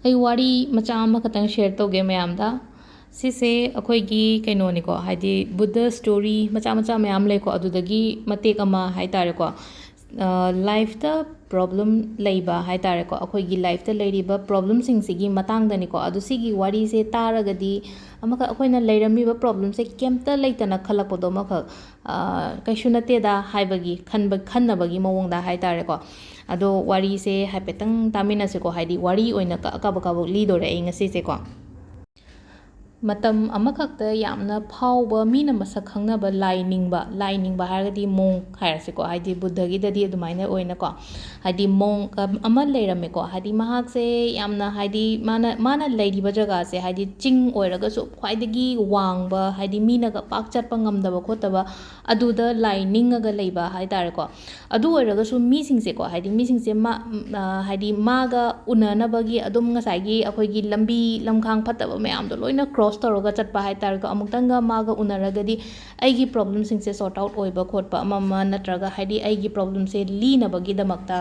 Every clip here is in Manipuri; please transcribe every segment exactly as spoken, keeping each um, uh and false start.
ꯑꯩ ꯋꯥꯔꯤ ꯃꯆꯥ ꯑꯃꯈꯛꯇꯪ ꯁꯤꯌꯔ ꯇꯧꯒꯦ ꯃꯌꯥꯝꯗ꯫ ꯁꯤꯁꯦ ꯑꯩꯈꯣꯏꯒꯤ ꯀꯩꯅꯣꯅꯤꯀꯣ, ꯍꯥꯏꯗꯤ ꯕꯨꯙ ꯁ꯭ꯇꯣꯔꯤ ꯃꯆꯥ ꯃꯆꯥ ꯃꯌꯥꯝ ꯂꯩꯀꯣ, ꯑꯗꯨꯗꯒꯤ ꯃꯇꯦꯛ ꯑꯃ ꯍꯥꯏ ꯇꯥꯔꯦꯀꯣ꯫ ꯂꯥꯏꯐꯇ ꯄ꯭ꯔꯣꯕ꯭ꯂꯦꯝ ꯂꯩꯕ ꯍꯥꯏ ꯇꯥꯔꯦꯀꯣ, ꯑꯩꯈꯣꯏꯒꯤ ꯂꯥꯏꯐꯇ ꯂꯩꯔꯤꯕ ꯄ꯭ꯔꯣꯕ꯭ꯂꯦꯝꯁꯤꯡꯁꯤꯒꯤ ꯃꯇꯥꯡꯗꯅꯤꯀꯣ꯫ ꯑꯗꯨ ꯁꯤꯒꯤ ꯋꯥꯔꯤꯁꯦ ꯇꯥꯔꯒꯗꯤ ꯑꯃꯈꯛ ꯑꯩꯈꯣꯏꯅ ꯂꯩꯔꯝꯃꯤꯕ ꯄ꯭ꯔꯣꯕ꯭ꯂꯦꯝꯁꯦ ꯀꯩꯝꯇ ꯂꯩꯇꯅ ꯈꯜꯂꯛꯄꯗꯣ ꯑꯃꯈꯛ, ꯀꯩꯁꯨ ꯅꯠꯇꯦꯗ ꯍꯥꯏꯕꯒꯤ ꯈꯟꯕ, ꯈꯟꯅꯕꯒꯤ ꯃꯑꯣꯡꯗ ꯍꯥꯏ ꯇꯥꯔꯦꯀꯣ꯫ ꯑꯗꯣ ꯋꯥꯔꯤꯁꯦ ꯍꯥꯏꯐꯦꯠꯇꯪ ꯇꯥꯃꯤꯟꯅꯁꯤꯀꯣ, ꯍꯥꯏꯗꯤ ꯋꯥꯔꯤ ꯑꯣꯏꯅ ꯀ-, ꯀꯥꯕꯛ ꯀꯥꯕꯛ ꯂꯤꯗꯣꯔꯦ ꯑꯩ ꯉꯁꯤꯁꯦꯀꯣ꯫ ꯃꯇꯝ ꯑꯃꯈꯛꯇ ꯌꯥꯝꯅ ꯐꯥꯎꯕ, ꯃꯤꯅ ꯃꯁꯛ ꯈꯪꯅꯕ ꯂꯥꯏ ꯅꯤꯡꯕ, ꯂꯥꯏ ꯅꯤꯡꯕ ꯍꯥꯏꯔꯒꯗꯤ ꯃꯣꯡ ꯍꯥꯏꯔꯁꯤꯀꯣ, ꯍꯥꯏꯗꯤ ꯕꯨꯙꯒꯤꯗꯗꯤ ꯑꯗꯨꯃꯥꯏꯅ ꯑꯣꯏꯅꯀꯣ꯫ ꯍꯥꯏꯗꯤ ꯃꯣꯡ ꯑꯃ ꯂꯩꯔꯝꯃꯦꯀꯣ, ꯍꯥꯏꯗꯤ ꯃꯍꯥꯛꯁꯦ ꯌꯥꯝꯅ, ꯍꯥꯏꯗꯤ ꯃꯥꯅ, ꯃꯥꯅ ꯂꯩꯔꯤꯕ ꯖꯒꯥꯁꯦ ꯍꯥꯏꯗꯤ ꯆꯤꯡ ꯑꯣꯏꯔꯒꯁꯨ ꯈ꯭ꯋꯥꯏꯗꯒꯤ ꯋꯥꯡꯕ, ꯍꯥꯏꯗꯤ ꯃꯤꯅꯒ ꯄꯥꯛ ꯆꯠꯄ ꯉꯝꯗꯕ ꯈꯣꯠꯇꯕ, ꯑꯗꯨꯗ ꯂꯥꯏ ꯅꯤꯡꯉꯒ ꯂꯩꯕ ꯍꯥꯏ ꯇꯥꯔꯦꯀꯣ꯫ ꯑꯗꯨ ꯑꯣꯏꯔꯒꯁꯨ ꯃꯤꯁꯤꯡꯁꯦꯀꯣ, ꯍꯥꯏꯗꯤ ꯃꯤꯁꯤꯡꯁꯦ ꯃꯥ-, ꯍꯥꯏꯗꯤ ꯃꯥꯒ ꯎꯅꯅꯕꯒꯤ ꯑꯗꯨꯝ ꯉꯁꯥꯏꯒꯤ ꯑꯩꯈꯣꯏꯒꯤ ꯂꯝꯕꯤ ꯂꯝꯈꯥꯡ ꯐꯠꯇꯕ ꯃꯌꯥꯝꯗꯣ ꯂꯣꯏꯅ ꯀ꯭ꯔꯣꯁ ꯇꯧꯔꯒ ꯆꯠꯄ ꯍꯥꯏ ꯇꯥꯔꯦꯀꯣ꯫ ꯑꯃꯨꯛꯇꯪꯒ ꯃꯥꯒ ꯎꯅꯔꯒꯗꯤ ꯑꯩꯒꯤ ꯄ꯭ꯔꯣꯕ꯭ꯂꯦꯝꯁꯤꯡꯁꯦ ꯁꯣꯔꯠ ꯑꯥꯎꯠ ꯑꯣꯏꯕ ꯈꯣꯠꯄ ꯑꯃ ꯑꯃ, ꯅꯠꯇ꯭ꯔꯒ ꯍꯥꯏꯗꯤ ꯑꯩꯒꯤ ꯄ꯭ꯔꯣꯕ꯭ꯂꯦꯝꯁꯦ ꯂꯤꯅꯕꯒꯤꯗꯃꯛꯇ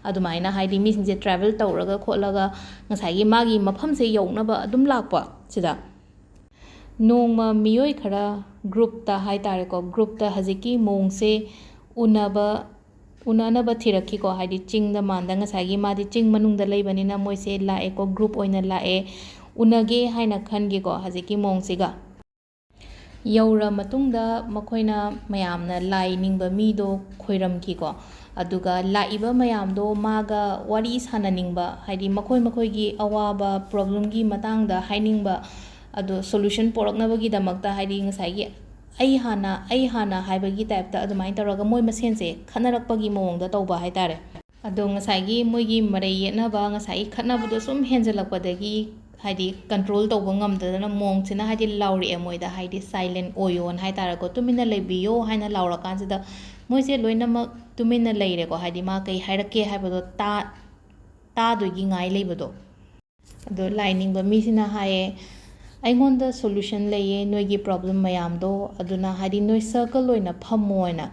ꯑꯗꯨꯃꯥꯏꯅ ꯍꯥꯏꯗꯤ ꯃꯤꯁꯤꯡꯁꯦ ꯇ꯭ꯔꯥꯚꯦꯜ ꯇꯧꯔꯒ ꯈꯣꯠꯂꯒ ꯉꯁꯥꯏꯒꯤ ꯃꯥꯒꯤ ꯃꯐꯝꯁꯦ ꯌꯧꯅꯕ ꯑꯗꯨꯝ ꯂꯥꯛꯄ ꯁꯤꯗ꯫ ꯅꯣꯡꯃ ꯃꯤꯑꯣꯏ ꯈꯔ ꯒ꯭ꯔꯨꯞꯇ ꯍꯥꯏ ꯇꯥꯔꯦꯀꯣ, ꯒ꯭ꯔꯨꯞꯇ ꯍꯧꯖꯤꯛꯀꯤ ꯃꯣꯡꯁꯦ ꯎꯅꯕ, ꯎꯅꯅꯕ ꯊꯤꯔꯛꯈꯤꯀꯣ꯫ ꯍꯥꯏꯗꯤ ꯆꯤꯡꯗ ꯃꯥꯟꯗ ꯉꯁꯥꯏꯒꯤ ꯃꯥꯗꯤ ꯆꯤꯡ ꯃꯅꯨꯡꯗ ꯂꯩꯕꯅꯤꯅ ꯃꯣꯏꯁꯦ ꯂꯥꯛꯑꯦꯀꯣ, ꯒ꯭ꯔꯨꯞ ꯑꯣꯏꯅ ꯂꯥꯛꯑꯦ, ꯎꯅꯒꯦ ꯍꯥꯏꯅ ꯈꯟꯒꯦꯀꯣ ꯍꯧꯖꯤꯛꯀꯤ ꯃꯣꯡꯁꯤꯒ꯫ ꯌꯧꯔ ꯃꯇꯨꯡꯗ ꯃꯈꯣꯏꯅ ꯃꯌꯥꯝꯅ ꯂꯥꯏ ꯅꯤꯡꯕ ꯃꯤꯗꯣ ꯈꯣꯏꯔꯝꯈꯤꯀꯣ꯫ ꯑꯗꯨꯒ ꯂꯥꯛꯏꯕ ꯃꯌꯥꯝꯗꯣ ꯃꯥꯒ ꯋꯥꯔꯤ ꯁꯥꯟꯅꯅꯤꯡꯕ, ꯍꯥꯏꯗꯤ ꯃꯈꯣꯏ ꯃꯈꯣꯏꯒꯤ ꯑꯋꯥꯕ ꯄ꯭ꯔꯣꯕ꯭ꯂꯦꯝꯒꯤ ꯃꯇꯥꯡꯗ ꯍꯥꯏꯅꯤꯡꯕ, ꯑꯗꯣ ꯁꯣꯂꯨꯁꯟ ꯄꯣꯔꯛꯅꯕꯒꯤꯗꯃꯛꯇ, ꯍꯥꯏꯗꯤ ꯉꯁꯥꯏꯒꯤ ꯑꯩ ꯍꯥꯟꯅ, ꯑꯩ ꯍꯥꯟꯅ ꯍꯥꯏꯕꯒꯤ ꯇꯥꯏꯞꯇ ꯑꯗꯨꯃꯥꯏꯅ ꯇꯧꯔꯒ ꯃꯣꯏ ꯃꯁꯦꯟꯁꯦ ꯈꯠꯅꯔꯛꯄꯒꯤ ꯃꯑꯣꯡꯗ ꯇꯧꯕ ꯍꯥꯏꯇꯥꯔꯦ꯫ ꯑꯗꯣ ꯉꯁꯥꯏꯒꯤ ꯃꯣꯏꯒꯤ ꯃꯔꯩ ꯌꯦꯠꯅꯕ, ꯉꯁꯥꯏꯒꯤ ꯈꯠꯅꯕꯗꯣ ꯁꯨꯝ ꯍꯦꯟꯖꯜꯂꯛꯄꯗꯒꯤ, ꯍꯥꯏꯗꯤ ꯀꯟꯇ꯭ꯔꯣꯜ ꯇꯧꯕ ꯉꯝꯗꯗꯅ ꯃꯣꯡꯁꯤꯅ ꯍꯥꯏꯗꯤ ꯂꯥꯎꯔꯛꯑꯦ ꯃꯣꯏꯗ, ꯍꯥꯏꯗꯤ ꯁꯥꯏꯂꯦꯟ ꯑꯣꯏꯌꯣꯅ ꯍꯥꯏ ꯇꯥꯔꯦꯀꯣ, ꯇꯨꯃꯤꯟꯅ ꯂꯩꯕꯤꯌꯣ ꯍꯥꯏꯅ ꯂꯥꯎꯔꯀꯥꯟꯁꯤꯗ ꯃꯣꯏꯁꯦ ꯂꯣꯏꯅꯃꯛ ꯇꯨꯃꯤꯟꯅ ꯂꯩꯔꯦꯀꯣ, ꯍꯥꯏꯗꯤ ꯃꯥ ꯀꯩ ꯍꯥꯏꯔꯛꯀꯦ ꯍꯥꯏꯕꯗꯣ ꯇꯥ-, ꯇꯥꯗꯣꯏꯒꯤ ꯉꯥꯏ ꯂꯩꯕꯗꯣ꯫ ꯑꯗꯣ ꯂꯥꯏ ꯅꯤꯡꯕ ꯃꯤꯁꯤꯅ ꯍꯥꯏꯌꯦ, "ꯑꯩꯉꯣꯟꯗ ꯁꯣꯂꯨꯁꯟ ꯂꯩꯌꯦ ꯅꯣꯏꯒꯤ ꯄ꯭ꯔꯣꯕ꯭ꯂꯦꯝ ꯃꯌꯥꯝꯗꯣ, ꯑꯗꯨꯅ ꯍꯥꯏꯗꯤ ꯅꯣꯏ ꯁꯔꯀꯜ ꯑꯣꯏꯅ ꯐꯝꯃꯣꯅ,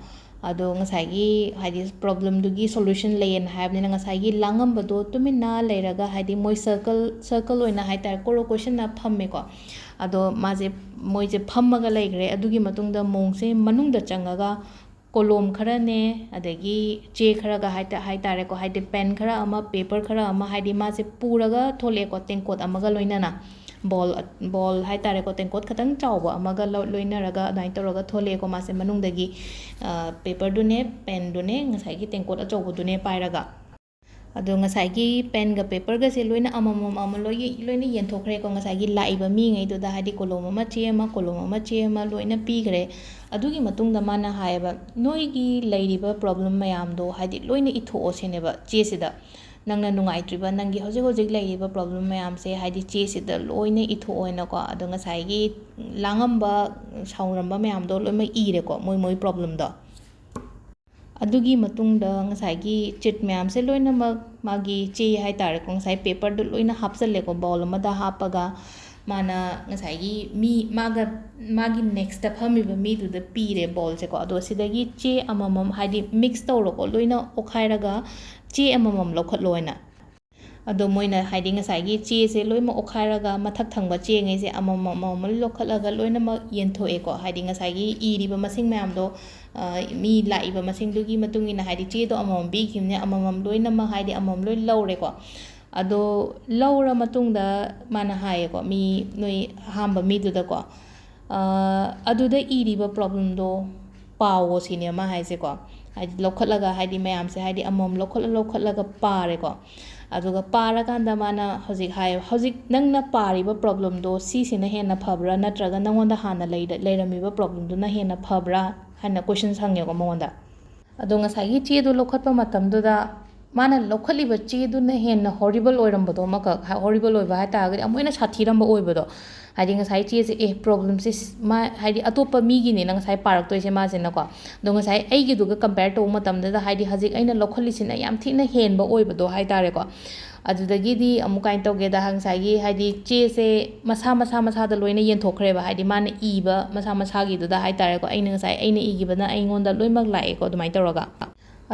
ꯑꯗꯣ ꯉꯁꯥꯏꯒꯤ ꯍꯥꯏꯗꯤ ꯄ꯭ꯔꯣꯕ꯭ꯂꯦꯝꯗꯨꯒꯤ ꯁꯣꯂꯨꯁꯟ ꯂꯩꯌꯦꯅ ꯍꯥꯏꯕꯅꯤꯅ, ꯉꯁꯥꯏꯒꯤ ꯂꯥꯡꯉꯝꯕꯗꯣ ꯇꯨꯃꯤꯟꯅ ꯂꯩꯔꯒ, ꯍꯥꯏꯗꯤ ꯃꯣꯏ ꯁꯔꯀꯜ, ꯁꯔꯀꯜ ꯑꯣꯏꯅ ꯍꯥꯏ ꯇꯥꯔꯦ, ꯀꯣꯔꯣ ꯀꯣꯏꯁꯟꯅ ꯐꯝꯃꯦꯀꯣ꯫ ꯑꯗꯣ ꯃꯥꯁꯦ, ꯃꯣꯏꯁꯦ ꯐꯝꯃꯒ ꯂꯩꯈ꯭ꯔꯦ꯫ ꯑꯗꯨꯒꯤ ꯃꯇꯨꯡꯗ ꯃꯣꯡꯁꯦ ꯃꯅꯨꯡꯗ ꯆꯪꯉꯒ ꯀꯣꯂꯣꯝ ꯈꯔꯅꯦ, ꯑꯗꯒꯤ ꯆꯦ ꯈꯔꯒ ꯍꯥꯏ ꯇꯥ-, ꯍꯥꯏ ꯇꯥꯔꯦꯀꯣ, ꯍꯥꯏꯗꯤ ꯄꯦꯟ ꯈꯔ ꯑꯃ, ꯄꯦꯄꯔ ꯈꯔ ꯑꯃ, ꯍꯥꯏꯗꯤ ꯃꯥꯁꯦ ꯄꯨꯔꯒ ꯊꯣꯛꯂꯛꯑꯦꯀꯣ, ꯇꯦꯡꯀꯣꯠ ꯑꯃꯒ ꯂꯣꯏꯅꯅ꯫ ꯕꯣꯜ, ꯕꯣꯜ ꯍꯥꯏ ꯇꯥꯔꯦꯀꯣ, ꯇꯦꯡꯀꯣꯠ ꯈꯇꯪ ꯆꯥꯎꯕ ꯑꯃꯒ ꯂꯣ-, ꯂꯣꯏꯅꯔꯒ ꯑꯗꯨꯃꯥꯏꯅ ꯇꯧꯔꯒ ꯊꯣꯛꯂꯛꯑꯦꯀꯣ ꯃꯥꯁꯦ ꯃꯅꯨꯡꯗꯒꯤ꯫ ꯑ, ꯄꯦꯄꯔꯗꯨꯅꯦ, ꯄꯦꯟꯗꯨꯅꯦ, ꯉꯁꯥꯏꯒꯤ ꯇꯦꯡꯀꯣꯠ ꯑꯆꯧꯕꯗꯨꯅꯦ ꯄꯥꯏꯔꯒ꯫ ꯑꯗꯣ ꯉꯁꯥꯏꯒꯤ ꯄꯦꯟꯒ ꯄꯦꯄꯔꯒꯁꯦ ꯂꯣꯏꯅ ꯑꯃꯃꯝ ꯑꯃ ꯂꯣꯏ-, ꯂꯣꯏꯅ ꯌꯦꯟꯊꯣꯛꯈ꯭ꯔꯦꯀꯣ꯫ ꯉꯁꯥꯏꯒꯤ ꯂꯥꯛꯏꯕ ꯃꯤꯉꯩꯗꯨꯗ, ꯍꯥꯏꯗꯤ ꯀꯣꯂꯣꯝ ꯑꯃ, ꯆꯦ ꯑꯃ, ꯀꯣꯂꯣꯝ ꯑꯃ, ꯆꯦ ꯑꯃ ꯂꯣꯏꯅ ꯄꯤꯈ꯭ꯔꯦ꯫ ꯑꯗꯨꯒꯤ ꯃꯇꯨꯡꯗ ꯃꯥꯅ ꯍꯥꯏꯌꯦꯕ, "ꯅꯣꯏꯒꯤ ꯂꯩꯔꯤꯕ ꯄ꯭ꯔꯣꯕ꯭ꯂꯦꯝ ꯃꯌꯥꯝꯗꯣ, ꯍꯥꯏꯗꯤ ꯂꯣꯏꯅ ꯏꯊꯣꯛꯑꯣ ꯁꯤꯅꯦꯕ ꯆꯦꯁꯤꯗ꯫ ꯅꯪꯅ ꯅꯨꯡꯉꯥꯏꯇ꯭ꯔꯤꯕ, ꯅꯪꯒꯤ ꯍꯧꯖꯤꯛ ꯍꯧꯖꯤꯛ ꯂꯩꯔꯤꯕ ꯄ꯭ꯔꯣꯕ꯭ꯂꯦꯝ ꯃꯌꯥꯝꯁꯦ, ꯍꯥꯏꯗꯤ ꯆꯦꯁꯤꯗ ꯂꯣꯏꯅ ꯏꯊꯣꯛꯑꯣꯅꯀꯣ"꯫ ꯑꯗꯣ ꯉꯁꯥꯏꯒꯤ ꯂꯥꯡꯉꯝꯕ, ꯁꯥꯎꯅꯔꯝꯕ ꯃꯌꯥꯝꯗꯣ ꯂꯣꯏꯅꯃꯛ ꯏꯔꯦꯀꯣ, ꯃꯣꯏ ꯃꯣꯏ ꯄ꯭ꯔꯣꯕ꯭ꯂꯦꯝꯗꯣ꯫ ꯑꯗꯨꯒꯤ ꯃꯇꯨꯡꯗ ꯉꯁꯥꯏꯒꯤ ꯆꯤꯠ ꯃꯌꯥꯝꯁꯦ ꯂꯣꯏꯅꯃꯛ ꯃꯥꯒꯤ ꯆꯦ ꯍꯥꯏ ꯇꯥꯔꯦꯀꯣ, ꯉꯁꯥꯏ ꯄꯦꯄꯔꯗꯣ ꯂꯣꯏꯅ ꯍꯥꯞꯆꯜꯂꯦꯀꯣ, ꯕꯥꯎꯜ ꯑꯃꯗ ꯍꯥꯞꯄꯒ꯫ ꯃꯥꯅ ꯉꯁꯥꯏꯒꯤ ꯃꯤ, ꯃꯥꯒ, ꯃꯥꯒꯤ ꯅꯦꯛꯁꯇ ꯐꯝꯃꯤꯕ ꯃꯤꯗꯨꯗ ꯄꯤꯔꯦ ꯕꯥꯎꯜꯁꯦꯀꯣ꯫ ꯑꯗꯣ ꯁꯤꯗꯒꯤ ꯆꯦ ꯑꯃꯃꯝ, ꯍꯥꯏꯗꯤ ꯃꯤꯛꯁ ꯇꯧꯔꯣꯀꯣ, ꯂꯣꯏꯅ ꯑꯣꯠꯈꯥꯏꯔꯒ ꯆꯦ ꯑꯃꯃꯝ ꯂꯧꯈꯠꯂꯣ ꯍꯥꯏꯅ꯫ ꯑꯗꯣ ꯃꯣꯏꯅ, ꯍꯥꯏꯗꯤ ꯉꯁꯥꯏꯒꯤ ꯆꯦꯁꯦ ꯂꯣꯏꯅꯃꯛ ꯑꯣꯠꯈꯥꯏꯔꯒ ꯃꯊꯛ ꯊꯪꯕ ꯆꯦꯉꯩꯁꯦ ꯑꯃꯃꯝ ꯑꯃꯃꯝ ꯂꯣꯏ ꯂꯧꯈꯠꯂꯒ ꯂꯣꯏꯅꯃꯛ ꯌꯦꯟꯊꯣꯛꯑꯦꯀꯣ꯫ ꯍꯥꯏꯗꯤ ꯉꯁꯥꯏꯒꯤ ꯏꯔꯤꯕ ꯃꯁꯤꯡ ꯃꯌꯥꯝꯗꯣ, ꯑ, ꯃꯤ ꯂꯥꯛꯏꯕ ꯃꯁꯤꯡꯗꯨꯒꯤ ꯃꯇꯨꯡ ꯏꯟꯅ, ꯍꯥꯏꯗꯤ ꯆꯦꯗꯣ ꯑꯃꯃꯝ ꯄꯤꯈꯤꯕꯅꯦ, ꯑꯃꯃꯝ ꯂꯣꯏꯅꯃꯛ, ꯍꯥꯏꯗꯤ ꯑꯃꯃꯝ ꯂꯣꯏ ꯂꯧꯔꯦꯀꯣ꯫ ꯑꯗꯣ ꯂꯧꯔ ꯃꯇꯨꯡꯗ ꯃꯥꯅ ꯍꯥꯏꯌꯦꯀꯣ, ꯃꯤ ꯅꯣꯏ ꯑꯍꯥꯟꯕ ꯃꯤꯗꯨꯗꯀꯣ, ꯑ, ꯑꯗꯨꯗ ꯏꯔꯤꯕ ꯄ꯭ꯔꯣꯕ꯭ꯂꯦꯝꯗꯣ ꯄꯥꯎꯋꯣ ꯁꯤꯅꯦ ꯃꯥ ꯍꯥꯏꯁꯦꯀꯣ꯫ ꯍꯥꯏꯗꯤ ꯂꯧꯈꯠꯂꯒ, ꯍꯥꯏꯗꯤ ꯃꯌꯥꯝꯁꯦ, ꯍꯥꯏꯗꯤ ꯑꯃꯃꯝ ꯂꯧꯈꯠꯂ ꯂꯧꯈꯠꯂꯒ ꯄꯥꯔꯦꯀꯣ꯫ ꯑꯗꯨꯒ ꯄꯥꯔꯀꯥꯟꯗ ꯃꯥꯅ ꯍꯧꯖꯤꯛ ꯍꯥꯏ, "ꯍꯧꯖꯤꯛ ꯅꯪꯅ ꯄꯥꯔꯤꯕ ꯄ꯭ꯔꯣꯕ꯭ꯂꯦꯝꯗꯣ ꯁꯤꯁꯤꯅ ꯍꯦꯟꯅ ꯐꯕ꯭ꯔꯥ, ꯅꯠꯇ꯭ꯔꯒ ꯅꯪꯉꯣꯟꯗ ꯍꯥꯟꯅ ꯂꯩꯔ-, ꯂꯩꯔꯝꯃꯤꯕ ꯄ꯭ꯔꯣꯕ꯭ꯂꯦꯝꯗꯨꯅ ꯍꯦꯟꯅ ꯐꯕ꯭ꯔꯥ?" ꯍꯥꯏꯅ ꯀꯣꯏꯁꯟ ꯍꯪꯉꯦꯀꯣ ꯃꯉꯣꯟꯗ꯫ ꯑꯗꯣ ꯉꯁꯥꯏꯒꯤ ꯆꯦꯗꯣ ꯂꯧꯈꯠꯄ ꯃꯇꯝꯗꯨꯗ ꯃꯥꯅ ꯂꯧꯈꯠꯂꯤꯕ ꯆꯦꯗꯨꯅ ꯍꯦꯟꯅ ꯍꯣꯔꯤꯕꯜ ꯑꯣꯏꯔꯝꯕꯗꯣ, ꯑꯃꯈꯛ ꯍꯣꯔꯤꯕꯜ ꯑꯣꯏꯕ ꯍꯥꯏ ꯇꯥꯔꯒꯗꯤ ꯑꯃꯨꯛ ꯍꯦꯟꯅ ꯁꯥꯊꯤꯔꯝꯕ ꯑꯣꯏꯕꯗꯣ꯫ ꯍꯥꯏꯗꯤ ꯉꯁꯥꯏ ꯆꯦꯁꯦ, ꯑꯦ, ꯄ꯭ꯔꯣꯕ꯭ꯂꯦꯝꯁꯦ ꯃꯥ, ꯍꯥꯏꯗꯤ ꯑꯇꯣꯞꯄ ꯃꯤꯒꯤꯅꯦꯅ ꯉꯁꯥꯏ ꯄꯥꯔꯛꯇꯣꯏꯁꯦ ꯃꯥꯁꯤꯅꯀꯣ꯫ ꯑꯗꯣ ꯉꯁꯥꯏ ꯑꯩꯒꯤꯗꯨꯒ ꯀꯝꯄꯦꯌꯔ ꯇꯧꯕ ꯃꯇꯝꯗꯨꯗ, ꯍꯥꯏꯗꯤ ꯍꯧꯖꯤꯛ ꯑꯩꯅ ꯂꯧꯈꯠꯂꯤꯁꯤꯅ ꯌꯥꯝ ꯊꯤꯅ ꯍꯦꯟꯕ ꯑꯣꯏꯕꯗꯣ ꯍꯥꯏ ꯇꯥꯔꯦꯀꯣ꯫ ꯑꯗꯨꯗꯒꯤꯗꯤ ꯑꯃꯨꯛ ꯀꯃꯥꯏꯅ ꯇꯧꯒꯦꯗ, ꯉꯁꯥꯏꯒꯤ ꯍꯥꯏꯗꯤ ꯆꯦꯁꯦ ꯃꯁꯥ ꯃꯁꯥ ꯃꯁꯥꯗ ꯂꯣꯏꯅ ꯌꯦꯟꯊꯣꯛꯈ꯭ꯔꯦꯕ, ꯍꯥꯏꯗꯤ ꯃꯥꯅ ꯏꯕ ꯃꯁꯥ ꯃꯁꯥꯒꯤꯗꯨꯗ ꯍꯥꯏꯇꯥꯔꯦꯀꯣ꯫ ꯑꯩꯅ ꯉꯁꯥꯏ ꯑꯩꯅ ꯏꯈꯤꯕꯅ ꯑꯩꯉꯣꯟꯗ ꯂꯣꯏꯅꯃꯛ ꯂꯥꯛꯑꯦꯀꯣ, ꯑꯗꯨꯃꯥꯏꯅ ꯇꯧꯔꯒ꯫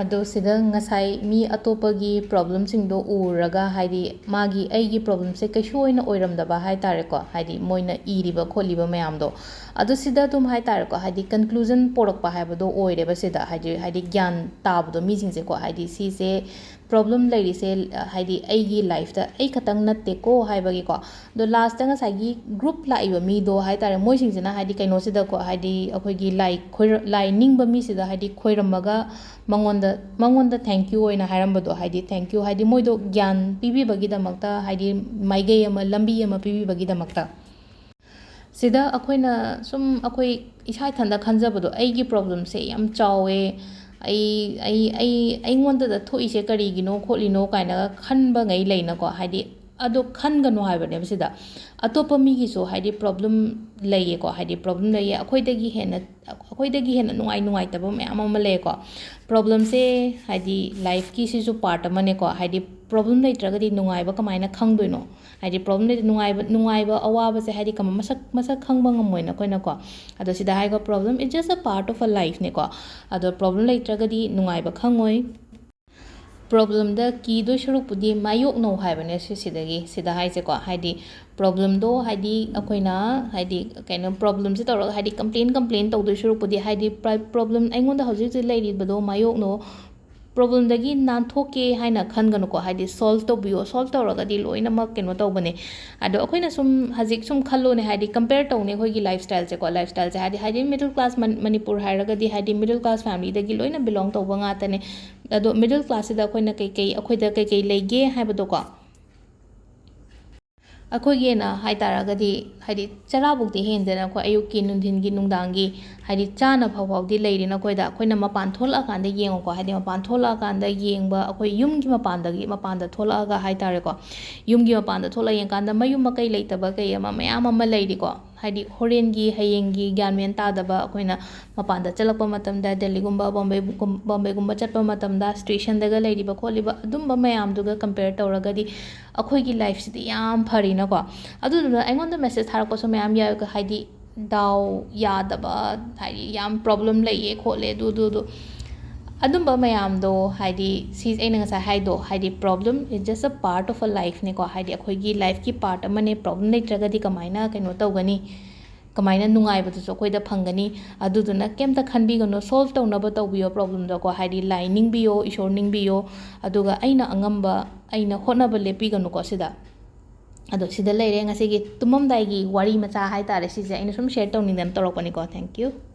ꯑꯗꯣ ꯁꯤꯗ ꯉꯁꯥꯏ ꯃꯤ ꯑꯇꯣꯞꯄꯒꯤ ꯄ꯭ꯔꯣꯕ꯭ꯂꯦꯝꯁꯤꯡꯗꯣ ꯎꯔꯒ, ꯍꯥꯏꯗꯤ ꯃꯥꯒꯤ, ꯑꯩꯒꯤ ꯄ꯭ꯔꯣꯕ꯭ꯂꯦꯝꯁꯦ ꯀꯩꯁꯨ ꯑꯣꯏꯅ ꯑꯣꯏꯔꯝꯗꯕ ꯍꯥꯏꯇꯥꯔꯦꯀꯣ, ꯍꯥꯏꯗꯤ ꯃꯣꯏꯅ ꯏꯔꯤꯕ ꯈꯣꯠꯂꯤꯕ ꯃꯌꯥꯝꯗꯣ꯫ ꯑꯗꯣ ꯁꯤꯗ ꯑꯗꯨꯝ ꯍꯥꯏꯇꯥꯔꯦꯀꯣ, ꯍꯥꯏꯗꯤ ꯀꯟꯀ꯭ꯂꯨꯖꯟ ꯄꯣꯔꯛꯄ ꯍꯥꯏꯕꯗꯣ ꯑꯣꯏꯔꯦꯕ ꯁꯤꯗ, ꯍꯥꯏꯗꯤ, ꯍꯥꯏꯗꯤ ꯒ꯭ꯌꯥꯟ ꯇꯥꯕꯗꯣ ꯃꯤꯁꯤꯡꯁꯦꯀꯣ, ꯍꯥꯏꯗꯤ ꯁꯤꯁꯦ ꯄ꯭ꯔꯣꯕ꯭ꯂꯦꯝ ꯂꯩꯔꯤꯁꯦ, ꯍꯥꯏꯗꯤ ꯑꯩꯒꯤ ꯂꯥꯏꯐꯇ ꯑꯩ ꯈꯛꯇꯪ ꯅꯠꯇꯦꯀꯣ ꯍꯥꯏꯕꯒꯤꯀꯣ꯫ ꯑꯗꯣ ꯂꯥꯁꯇ ꯉꯁꯥꯏꯒꯤ ꯒ꯭ꯔꯨꯞ ꯂꯥꯛꯏꯕ ꯃꯤꯗꯣ ꯍꯥꯏꯇꯥꯔꯦ, ꯃꯣꯏꯁꯤꯡꯁꯤꯅ ꯍꯥꯏꯗꯤ ꯀꯩꯅꯣꯁꯤꯗꯀꯣ, ꯍꯥꯏꯗꯤ ꯑꯩꯈꯣꯏꯒꯤ ꯂꯥꯏ ꯈꯣꯏꯔ-, ꯂꯥꯏ ꯅꯤꯡꯕ ꯃꯤꯁꯤꯗ ꯍꯥꯏꯗꯤ ꯈꯣꯏꯔꯝꯃꯒ ꯃꯉꯣꯟꯗ, ꯃꯉꯣꯟꯗ thank you ꯑꯣꯏꯅ ꯍꯥꯏꯔꯝꯕꯗꯣ, ꯍꯥꯏꯗꯤ thank you ꯍꯥꯏꯗꯤ ꯃꯣꯏꯗꯣ ꯒ꯭ꯌꯥꯟ ꯄꯤꯕꯤꯕꯒꯤꯗꯃꯛꯇ, ꯍꯥꯏꯗꯤ ꯃꯥꯏꯀꯩ ꯑꯃ, ꯂꯝꯕꯤ ꯑꯃ ꯄꯤꯕꯤꯕꯒꯤꯗꯃꯛꯇ꯫ ꯁꯤꯗ ꯑꯩꯈꯣꯏꯅ ꯁꯨꯝ, ꯑꯩꯈꯣꯏ ꯏꯁꯥ ꯏꯊꯟꯗ ꯈꯟꯖꯕꯗꯣ, "ꯑꯩꯒꯤ ꯄ꯭ꯔꯣꯕ꯭ꯂꯦꯝꯁꯦ ꯌꯥꯝ ꯆꯥꯎꯋꯦ, ꯑꯩ, ꯑꯩ, ꯑꯩ, ꯑꯩꯉꯣꯟꯗꯗ ꯊꯣꯛꯏꯁꯦ ꯀꯔꯤꯒꯤꯅꯣ ꯈꯣꯠꯂꯤꯅꯣ?" ꯀꯥꯏꯅꯒ ꯈꯟꯕꯉꯩ ꯂꯩꯅꯀꯣ, ꯍꯥꯏꯗꯤ ꯑꯗꯣ ꯈꯟꯒꯅꯨ ꯍꯥꯏꯕꯅꯦꯕ ꯁꯤꯗ꯫ ꯑꯇꯣꯞꯄ ꯃꯤꯒꯤꯁꯨ ꯍꯥꯏꯗꯤ ꯄ꯭ꯔꯣꯕ꯭ꯂꯦꯝ ꯂꯩꯌꯦꯀꯣ, ꯍꯥꯏꯗꯤ ꯄ꯭ꯔꯣꯕ꯭ꯂꯦꯝ ꯂꯩꯌꯦ, ꯑꯩꯈꯣꯏꯗꯒꯤ ꯍꯦꯟꯅ, ꯑꯩꯈꯣꯏꯗꯒꯤ ꯍꯦꯟꯅ ꯅꯨꯡꯉꯥꯏ ꯅꯨꯡꯉꯥꯏꯇꯕ ꯃꯌꯥꯝ ꯑꯃ ꯂꯩꯌꯦꯀꯣ꯫ ꯄ꯭ꯔꯣꯕ꯭ꯂꯦꯝꯁꯦ ꯍꯥꯏꯗꯤ ꯂꯥꯏꯐꯀꯤ ꯁꯤꯁꯨ ꯄꯥꯔꯠ ꯑꯃꯅꯦꯀꯣ, ꯍꯥꯏꯗꯤ ꯄ꯭ꯔꯣꯕ꯭ꯂꯦꯝ ꯂꯩꯇ꯭ꯔꯒꯗꯤ ꯅꯨꯡꯉꯥꯏꯕ ꯀꯃꯥꯏꯅ ꯈꯪꯗꯣꯏꯅꯣ? ꯍꯥꯏꯗꯤ ꯄ꯭ꯔꯣꯕ꯭ꯂꯦꯝ ꯂꯩꯇ-, ꯅꯨꯡꯉꯥꯏꯕ, ꯅꯨꯡꯉꯥꯏꯕ ꯑꯋꯥꯕꯁꯦ ꯍꯥꯏꯗꯤ ꯀꯃ-, ꯃꯁꯛ, ꯃꯁꯛ ꯈꯪꯕ ꯉꯝꯃꯣꯏꯅ ꯑꯩꯈꯣꯏꯅꯀꯣ꯫ ꯑꯗꯣ ꯁꯤꯗ ꯍꯥꯏꯀꯣ, "Problem is just a part of a life" ꯅꯦꯀꯣ꯫ ꯑꯗꯣ ꯄ꯭ꯔꯣꯕ꯭ꯂꯦꯝ ꯂꯩꯇ꯭ꯔꯒꯗꯤ ꯅꯨꯡꯉꯥꯏꯕ ꯈꯪꯉꯣꯏ꯫ ꯄ꯭ꯔꯣꯕ꯭ꯂꯦꯝꯗ ꯀꯤꯗꯣꯏ ꯁꯔꯨꯛꯄꯨꯗꯤ ꯃꯥꯌꯣꯛꯅꯧ ꯍꯥꯏꯕꯅꯦ ꯁꯤꯁꯤꯗꯒꯤ, ꯁꯤꯗ ꯍꯥꯏꯁꯦꯀꯣ꯫ ꯍꯥꯏꯗꯤ ꯄ꯭ꯔꯣꯕ꯭ꯂꯦꯝꯗꯣ ꯍꯥꯏꯗꯤ ꯑꯩꯈꯣꯏꯅ ꯍꯥꯏꯗꯤ ꯀꯩꯅꯣ, ꯄ꯭ꯔꯣꯕ꯭ꯂꯦꯝꯁꯦ ꯇꯧꯔꯒ ꯍꯥꯏꯗꯤ ꯀꯝꯄ꯭ꯂꯦꯟ, ꯀꯝꯄ꯭ꯂꯦꯟ ꯇꯧꯗꯣꯏ ꯁꯔꯨꯛꯄꯨꯗꯤ, ꯍꯥꯏꯗꯤ ꯄ꯭ꯔ-, ꯄ꯭ꯔꯣꯕ꯭ꯂꯦꯝ, ꯑꯩꯉꯣꯟꯗ ꯍꯧꯖꯤꯛ ꯍꯧꯖꯤꯛ ꯂꯩꯔꯤꯕꯗꯣ ꯃꯥꯌꯣꯛꯅꯧ, ꯄ꯭ꯔꯣꯕ꯭ꯂꯦꯝꯗꯒꯤ ꯅꯥꯟꯊꯣꯛꯀꯦ ꯍꯥꯏꯅ ꯈꯟꯒꯅꯨꯀꯣ, ꯍꯥꯏꯗꯤ ꯁꯣꯜꯕ ꯇꯧꯕꯤꯌꯣ, ꯁꯣꯜꯕ ꯇꯧꯔꯒꯗꯤ ꯂꯣꯏꯅꯃꯛ ꯀꯩꯅꯣ ꯇꯧꯕꯅꯦ꯫ ꯑꯗꯣ ꯑꯩꯈꯣꯏꯅ ꯁꯨꯝ ꯍꯧꯖꯤꯛ ꯁꯨꯝ ꯈꯜꯂꯣꯅꯦ, ꯍꯥꯏꯗꯤ ꯀꯝꯄꯦꯌꯔ ꯇꯧꯅꯦ ꯑꯩꯈꯣꯏꯒꯤ ꯂꯥꯏꯐ ꯁ꯭ꯇꯥꯏꯜꯁꯦꯀꯣ, ꯂꯥꯏꯐ ꯁ꯭ꯇꯥꯏꯜꯁꯦ ꯍꯥꯏꯗꯤ, ꯍꯥꯏꯗꯤ ꯃꯤꯗꯜ ꯀ꯭ꯂꯥꯁ ꯃꯟ-, ꯃꯅꯤꯄꯨꯔ ꯍꯥꯏꯔꯒꯗꯤ ꯍꯥꯏꯗꯤ ꯃꯤꯗꯜ ꯀ꯭ꯂꯥꯁ ꯐꯦꯃꯤꯂꯤꯗꯒꯤ ꯂꯣꯏꯅ ꯕꯤꯂꯣꯡ ꯇꯧꯕ ꯉꯥꯛꯇꯅꯦ꯫ ꯑꯗꯣ ꯃꯤꯗꯜ ꯀ꯭ꯂꯥꯁꯁꯤꯗ ꯑꯩꯈꯣꯏꯅ ꯀꯩꯀꯩ, ꯑꯩꯈꯣꯏꯗ ꯀꯩꯀꯩ ꯂꯩꯒꯦ ꯍꯥꯏꯕꯗꯣꯀꯣ꯫ ꯑꯩꯈꯣꯏꯒꯤꯅ ꯍꯥꯏ ꯇꯥꯔꯒꯗꯤ, ꯍꯥꯏꯗꯤ ꯆꯔꯥꯕꯨꯛꯇꯤ ꯍꯦꯟꯗꯦꯅ, ꯑꯩꯈꯣꯏ ꯑꯌꯨꯛꯀꯤ, ꯅꯨꯡꯊꯤꯟꯒꯤ, ꯅꯨꯡꯗꯥꯡꯒꯤ, ꯍꯥꯏꯗꯤ ꯆꯥꯅꯕ ꯐꯥꯎꯗꯤ ꯂꯩꯔꯤꯅ ꯑꯩꯈꯣꯏꯗ꯫ ꯑꯩꯈꯣꯏꯅ ꯃꯄꯥꯟ ꯊꯣꯛꯂꯛꯑꯀꯥꯟꯗ ꯌꯦꯡꯉꯨꯀꯣ, ꯍꯥꯏꯗꯤ ꯃꯄꯥꯟ ꯊꯣꯛꯂꯛꯑꯀꯥꯟꯗ ꯌꯦꯡꯕ, ꯑꯩꯈꯣꯏ ꯌꯨꯝꯒꯤ ꯃꯄꯥꯟꯗꯒꯤ, ꯃꯄꯥꯟꯗ ꯊꯣꯛꯂꯛꯑꯒ ꯍꯥꯏ ꯇꯥꯔꯦꯀꯣ, ꯌꯨꯝꯒꯤ ꯃꯄꯥꯟꯗ ꯊꯣꯛꯂꯛꯑ ꯌꯦꯡꯀꯥꯟꯗ ꯃꯌꯨꯝ ꯃꯀꯩ ꯂꯩꯇꯕ ꯀꯩ ꯑꯃ ꯃꯌꯥꯝ ꯑꯃ ꯂꯩꯔꯤꯀꯣ꯫ ꯍꯥꯏꯗꯤ ꯍꯣꯔꯦꯟꯒꯤ, ꯍꯌꯦꯡꯒꯤ ꯒ꯭ꯌꯥꯟ ꯃꯦꯟ ꯇꯥꯗꯕ, ꯑꯩꯈꯣꯏꯅ ꯃꯄꯥꯟꯗ ꯆꯠꯂꯛꯄ ꯃꯇꯝꯗ, ꯗꯦꯜꯂꯤꯒꯨꯝꯕ, ꯕꯣꯝꯕꯦꯒꯨꯝ-, ꯕꯣꯝꯕꯦꯒꯨꯝꯕ ꯆꯠꯄ ꯃꯇꯝꯗ ꯁ꯭ꯇꯦꯁꯟꯗꯒ ꯂꯩꯔꯤꯕ ꯈꯣꯠꯂꯤꯕ ꯑꯗꯨꯝꯕ ꯃꯌꯥꯝꯗꯨꯒ ꯀꯝꯄꯦꯌꯔ ꯇꯧꯔꯒꯗꯤ ꯑꯩꯈꯣꯏꯒꯤ ꯂꯥꯏꯐꯁꯤꯗꯤ ꯌꯥꯝ ꯐꯔꯤꯅꯀꯣ꯫ ꯑꯗꯨꯗꯨꯅ ꯑꯩꯉꯣꯟꯗ ꯃꯦꯁꯦꯖ ꯊꯥꯔꯛꯄꯁꯨ ꯃꯌꯥꯝ ꯌꯥꯎꯋꯦ, ꯍꯥꯏꯗꯤ ꯗꯥꯎ ꯌꯥꯗꯕ, ꯍꯥꯏꯗꯤ ꯌꯥꯝ ꯄ꯭ꯔꯣꯕ꯭ꯂꯦꯝ ꯂꯩꯌꯦ ꯈꯣꯠꯂꯦ ꯑꯗꯨ ꯑꯗꯨ ꯑꯗꯨ ꯑꯗꯨꯝꯕ ꯃꯌꯥꯝꯗꯣ, ꯍꯥꯏꯗꯤ ꯁꯤ ꯑꯩꯅ ꯉꯁꯥꯏ ꯍꯥꯏꯗꯣ, ꯍꯥꯏꯗꯤ problem is just a part of a life ꯅꯤꯀꯣ꯫ ꯍꯥꯏꯗꯤ ꯑꯩꯈꯣꯏꯒꯤ ꯂꯥꯏꯐꯀꯤ ꯄꯥꯔꯠ ꯑꯃꯅꯦ꯫ ꯄ꯭ꯔꯣꯕ꯭ꯂꯦꯝ ꯂꯩꯇ꯭ꯔꯒꯗꯤ ꯀꯃꯥꯏꯅ ꯀꯩꯅꯣ ꯇꯧꯒꯅꯤ, ꯀꯃꯥꯏꯅ ꯅꯨꯡꯉꯥꯏꯕꯗꯨꯁꯨ ꯑꯩꯈꯣꯏꯗ ꯐꯪꯒꯅꯤ? ꯑꯗꯨꯗꯨꯅ ꯀꯩꯝꯇ ꯈꯟꯕꯤꯒꯅꯨ, ꯁꯣꯜꯕ ꯇꯧꯅꯕ ꯇꯧꯕꯤꯌꯣ ꯄ꯭ꯔꯣꯕ꯭ꯂꯦꯝꯗꯣꯀꯣ꯫ ꯍꯥꯏꯗꯤ ꯂꯥꯏ ꯅꯤꯡꯕꯤꯌꯣ, ꯏꯁꯣꯔ ꯅꯤꯡꯕꯤꯌꯣ, ꯑꯗꯨꯒ ꯑꯩꯅ ꯑꯉꯝꯕ, ꯑꯩꯅ ꯍꯣꯠꯅꯕ ꯂꯦꯞꯄꯤꯒꯅꯨꯀꯣ ꯁꯤꯗ꯫ ꯑꯗꯣ ꯁꯤꯗ ꯂꯩꯔꯦ ꯉꯁꯤꯒꯤ ꯇꯨꯝꯃꯝꯗꯥꯏꯒꯤ ꯋꯥꯔꯤ ꯃꯆꯥ ꯍꯥꯏꯇꯥꯔꯦ, ꯁꯤꯁꯦ ꯑꯩꯅ ꯁꯨꯝ ꯁꯦꯌꯔ ꯇꯧꯅꯤꯡꯗꯅ ꯇꯧꯔꯛꯄꯅꯤꯀꯣ꯫ Thank you꯫